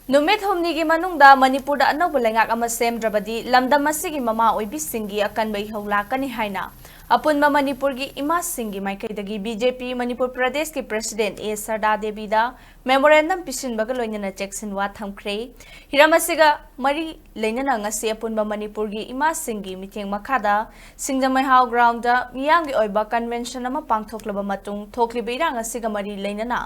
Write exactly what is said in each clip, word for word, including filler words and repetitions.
ꯅꯨꯃꯤꯠ ꯍꯨꯝꯅꯤꯒꯤ ꯃꯅꯨꯡꯗ ꯃꯅꯤꯄꯨꯔꯗ ꯑꯅꯧꯕ ꯂꯩꯉꯥꯛ ꯑꯃ ꯁꯦꯝꯗ꯭ꯔꯕꯗꯤ ꯂꯝꯗꯝ ꯑꯁꯤꯒꯤ ꯃꯃꯥ ꯑꯣꯏꯕꯤꯁꯤꯡꯒꯤ ꯑꯀꯟꯕ ꯏꯍꯧ ꯂꯥꯛꯀꯅꯤ ꯍꯥꯏꯅ ꯑꯄꯨꯟꯕ ꯃꯅꯤꯄꯨꯔꯒꯤ ꯏꯃꯥꯁꯤꯡꯒꯤ ꯃꯥꯏꯀꯩꯗꯒꯤ ꯕꯤ ꯖꯦ ꯄꯤ ꯃꯅꯤꯄꯨꯔ ꯄ꯭ꯔꯗꯦꯁꯀꯤ ꯄ꯭ꯔꯁꯤꯗꯦꯟ ꯑꯦ ꯁꯔꯗꯥ ꯗꯦꯕꯤꯗ ꯃꯦꯃꯣꯔꯦꯟꯗꯝ ꯄꯤꯁꯤꯟꯕꯒ ꯂꯣꯏꯅꯅ ꯆꯦꯛꯁꯤꯟꯋꯥ ꯊꯝꯈ꯭ꯔꯦ꯫ ꯍꯤꯔꯝ ꯑꯁꯤꯒ ꯃꯔꯤ ꯂꯩꯅꯅ ꯉꯁꯤ ꯑꯄꯨꯟꯕ ꯃꯅꯤꯄꯨꯔꯒꯤ ꯏꯃꯥꯁꯤꯡꯒꯤ ꯃꯤꯠꯌꯦꯡ ꯃꯈꯥꯗ ꯁꯤꯡꯖꯃꯩꯍꯥꯎ ꯒ꯭ꯔꯥꯎꯟꯗ ꯃꯤꯌꯥꯝꯒꯤ ꯑꯣꯏꯕ ꯀꯟꯚꯦꯟꯁꯟ ꯑꯃ ꯄꯥꯡꯊꯣꯛꯂꯕ ꯃꯇꯨꯡ ꯊꯣꯛꯂꯤꯕ ꯏꯔꯥꯡ ꯑꯁꯤꯒ ꯃꯔꯤ ꯂꯩꯅꯅ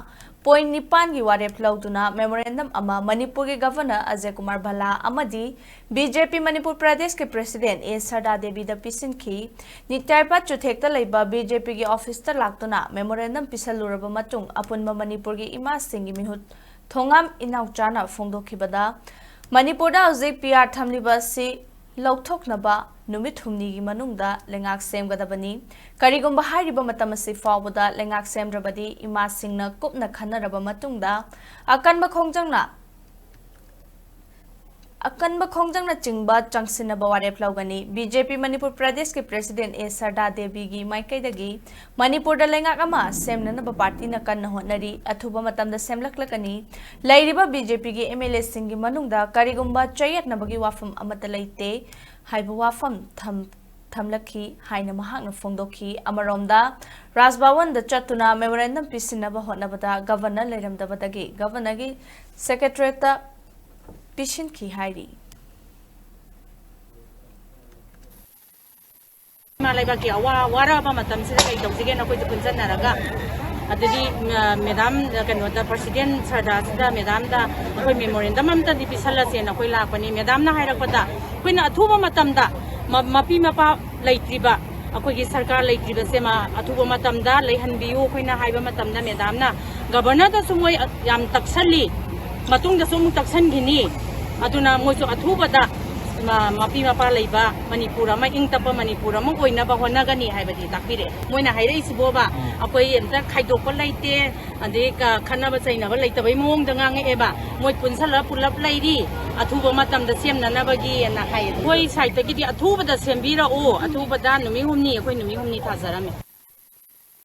ꯄꯣꯏꯟꯠ ꯅꯤꯄꯥꯟꯒꯤ ꯋꯥꯔꯦꯞ ꯂꯧꯗꯨꯅ ꯃꯦꯃꯣꯔꯦꯟꯗꯝ ꯑꯃ ꯃꯅꯤꯄꯨꯔꯒꯤ ꯒꯚꯔꯅꯔ ꯑꯖꯌ ꯀꯨꯃꯥꯔ ꯚꯜꯂꯥ ꯑꯃꯗꯤ ꯕꯤ ꯖꯦ ꯄꯤ ꯃꯅꯤꯄꯨꯔ ꯄ꯭ꯔꯗꯦꯁꯀꯤ ꯄ꯭ꯔꯁꯤꯗꯦꯟ ꯑꯦ ꯁꯔꯗꯥ ꯗꯦꯕꯤꯗ ꯄꯤꯁꯤꯟꯈꯤ꯫ ꯅꯤꯇ꯭ꯌꯥꯏꯄꯥꯠ ꯆꯨꯊꯦꯛꯇ ꯂꯩꯕ ꯕꯤ ꯖꯦ ꯄꯤꯒꯤ ꯑꯣꯐꯤꯁꯇ ꯂꯥꯛꯇꯨꯅ ꯃꯦꯃꯣꯔꯦꯟꯗꯝ ꯄꯤꯁꯜꯂꯨꯔꯕ ꯃꯇꯨꯡ ꯑꯄꯨꯟꯕ ꯃꯅꯤꯄꯨꯔꯒꯤ ꯏꯃꯥꯁꯤꯡꯒꯤ ꯃꯤꯍꯨꯠ ꯊꯣꯉꯥꯝ ꯏꯅꯥꯎꯆꯥꯅ ꯐꯣꯡꯗꯣꯛꯈꯤꯕꯗ, ꯃꯅꯤꯄꯨꯔꯗ ꯍꯧꯖꯤꯛ ꯄꯤ ꯑꯥꯔ ꯊꯝꯂꯤꯕ ꯑꯁꯤ ꯂꯧꯊꯣꯛꯅꯕ ꯅꯨꯃꯤꯠ ꯍꯨꯝꯅꯤꯒꯤ ꯃꯅꯨꯡꯗ ꯂꯩꯉꯥꯛ ꯁꯦꯝꯒꯗꯕꯅꯤ꯫ ꯀꯔꯤꯒꯨꯝꯕ ꯍꯥꯏꯔꯤꯕ ꯃꯇꯝ ꯑꯁꯤ ꯐꯥꯎꯕꯗ ꯂꯩꯉꯥꯛ ꯁꯦꯝꯗ꯭ꯔꯕꯗꯤ ꯏꯃꯥꯁꯤꯡꯅ ꯀꯨꯞꯅ ꯈꯟꯅꯔꯕ ꯃꯇꯨꯡꯗ ꯑꯀꯟꯕ ꯈꯣꯡꯖꯪꯅ ꯑꯀꯟꯕ ꯈꯣꯡꯖꯪꯅꯆꯤꯡꯕ ꯆꯪꯁꯤꯟꯅꯕ ꯋꯥꯔꯦꯞ ꯂꯧꯒꯅꯤ꯫ ꯕꯤ ꯖꯦ ꯄꯤ ꯃꯅꯤꯄꯨꯔ ꯄ꯭ꯔꯗꯦꯁꯀꯤ ꯄ꯭ꯔꯁꯤꯗꯦꯟ ꯑꯦ ꯁꯔꯗꯥ ꯗꯦꯕꯤꯒꯤ ꯃꯥꯏꯀꯩꯗꯒꯤ ꯃꯅꯤꯄꯨꯔꯗ ꯂꯩꯉꯥꯛ ꯑꯃ ꯁꯦꯝꯅꯅꯕ ꯄꯥꯔꯇꯤꯅ ꯀꯟꯅ ꯍꯣꯠꯅꯔꯤ꯫ ꯑꯊꯨꯕ ꯃꯇꯝꯗ ꯁꯦꯝꯂꯛꯂꯒꯅꯤ꯫ ꯂꯩꯔꯤꯕ ꯕꯤ ꯖꯦ ꯄꯤꯒꯤ ꯑꯦꯝ ꯑꯦꯜ ꯑꯦꯁꯤꯡꯒꯤ ꯃꯅꯨꯡꯗ ꯀꯔꯤꯒꯨꯝꯕ ꯆꯌꯦꯠꯅꯕꯒꯤ ꯋꯥꯐꯝ ꯑꯃꯠꯇ ꯂꯩꯇꯦ ꯍꯥꯏꯕ ꯋꯥꯐꯝ ꯊꯝ-, ꯊꯝꯂꯛꯈꯤ ꯍꯥꯏꯅ ꯃꯍꯥꯛꯅ ꯐꯣꯡꯗꯣꯛꯈꯤ꯫ ꯑꯃꯔꯣꯝꯗ, ꯔꯥꯖ ꯚꯋꯟꯗ ꯆꯠꯇꯨꯅ ꯃꯦꯃꯣꯔꯦꯟꯗꯝ ꯄꯤꯁꯤꯟꯅꯕ ꯍꯣꯠꯅꯕꯗ ꯒꯚꯔꯅꯔ ꯂꯩꯔꯝꯗꯕꯗꯒꯤ ꯒꯚꯔꯅꯔꯒꯤ ꯁꯦꯀ꯭ꯔꯦꯇꯔꯤꯌꯦꯠꯇ ꯄꯤꯁꯤꯟꯈꯤ ꯍꯥꯏꯔꯤ꯫ ꯏꯃꯥ ꯂꯩꯕꯥꯛꯀꯤ ꯑꯋꯥ ꯋꯥꯔꯕ ꯃꯇꯝꯁꯤꯗ ꯀꯩ ꯇꯧꯁꯤꯒꯦꯅ ꯑꯩꯈꯣꯏꯁꯨ ꯄꯨꯟꯁꯤꯟꯅꯔꯒ, ꯑꯗꯨꯗꯤ, ꯑ, ꯃꯦꯗꯥꯝ, ꯑ, ꯀꯩꯅꯣꯗ, ꯄ꯭ꯔꯁꯤꯗꯦꯟ ꯁꯔꯗꯥꯁꯤꯗ, ꯃꯦꯗꯥꯝꯗ ꯑꯩꯈꯣꯏ ꯃꯦꯃꯣꯔꯦꯟꯗꯝ ꯑꯝꯇꯗꯤ ꯄꯤꯁꯜꯂꯁꯦꯅ ꯑꯩꯈꯣꯏ ꯂꯥꯛꯄꯅꯤ꯫ ꯃꯦꯗꯥꯝꯅ ꯍꯥꯏꯔꯛꯄꯗ ꯑꯩꯈꯣꯏꯅ ꯑꯊꯨꯕ ꯃꯇꯝꯗ ꯃ-, ꯃꯄꯤ ꯃꯄꯥ ꯂꯩꯇ꯭ꯔꯤꯕ, ꯑꯩꯈꯣꯏꯒꯤ ꯁꯔꯀꯥꯔ ꯂꯩꯇ꯭ꯔꯤꯕꯁꯦ ꯃ-, ꯑꯊꯨꯕ ꯃꯇꯝꯗ ꯂꯩꯍꯟꯕꯤꯌꯨ ꯑꯩꯈꯣꯏꯅ ꯍꯥꯏꯕ ꯃꯇꯝꯗ ꯃꯦꯗꯥꯝꯅ ꯒꯕꯔꯅꯔꯗꯁꯨ ꯃꯣꯏ ꯌꯥꯝ ꯇꯛꯁꯜꯂꯤ, ꯃꯇꯨꯡꯗꯁꯨ ꯑꯃꯨꯛ ꯇꯛꯁꯟꯈꯤꯅꯤ꯫ ꯑꯗꯨꯅ ꯃꯣꯏꯁꯨ ꯑꯊꯨꯕꯗ ꯃ-, ꯃꯄꯤ ꯃꯄꯥ ꯂꯩꯕ ꯃꯅꯤꯄꯨꯔ ꯑꯃ, ꯏꯪ ꯇꯞꯄ ꯃꯅꯤꯄꯨꯔ ꯑꯃ ꯑꯣꯏꯅꯕ ꯍꯣꯠꯅꯒꯅꯤ ꯍꯥꯏꯕꯗꯤ ꯇꯥꯛꯄꯤꯔꯛꯑꯦ꯫ ꯃꯣꯏꯅ ꯍꯥꯏꯔꯛꯏꯁꯤꯕꯣꯕ, ꯎꯝ꯫ ꯑꯩꯈꯣꯏ ꯑꯝꯇ ꯈꯥꯏꯗꯣꯛꯄ ꯂꯩꯇꯦ, ꯑꯗꯩ ꯀ-, ꯈꯠꯅꯕ ꯆꯩꯅꯕ ꯂꯩꯇꯕꯩ ꯃꯑꯣꯡꯗ ꯉꯥꯡꯉꯛꯑꯦꯕ꯫ ꯃꯣꯏ ꯄꯨꯟꯁꯜꯂꯒ ꯄꯨꯂꯞ ꯂꯩꯔꯤ, ꯑꯊꯨꯕ ꯃꯇꯝꯗ ꯁꯦꯝꯅꯅꯕꯒꯤꯅ ꯍꯥꯏꯌꯦ꯫ ꯑꯩꯈꯣꯏ ꯁꯥꯏꯠꯇꯒꯤꯗꯤ ꯑꯊꯨꯕꯗ ꯁꯦꯝꯕꯤꯔꯛꯑꯣ, ꯑꯊꯨꯕꯗ ꯅꯨꯃꯤꯠ ꯍꯨꯝꯅꯤ, ꯑꯩꯈꯣꯏ ꯅꯨꯃꯤꯠ ꯍꯨꯝꯅꯤ ꯊꯥꯖꯔꯝꯃꯦ꯫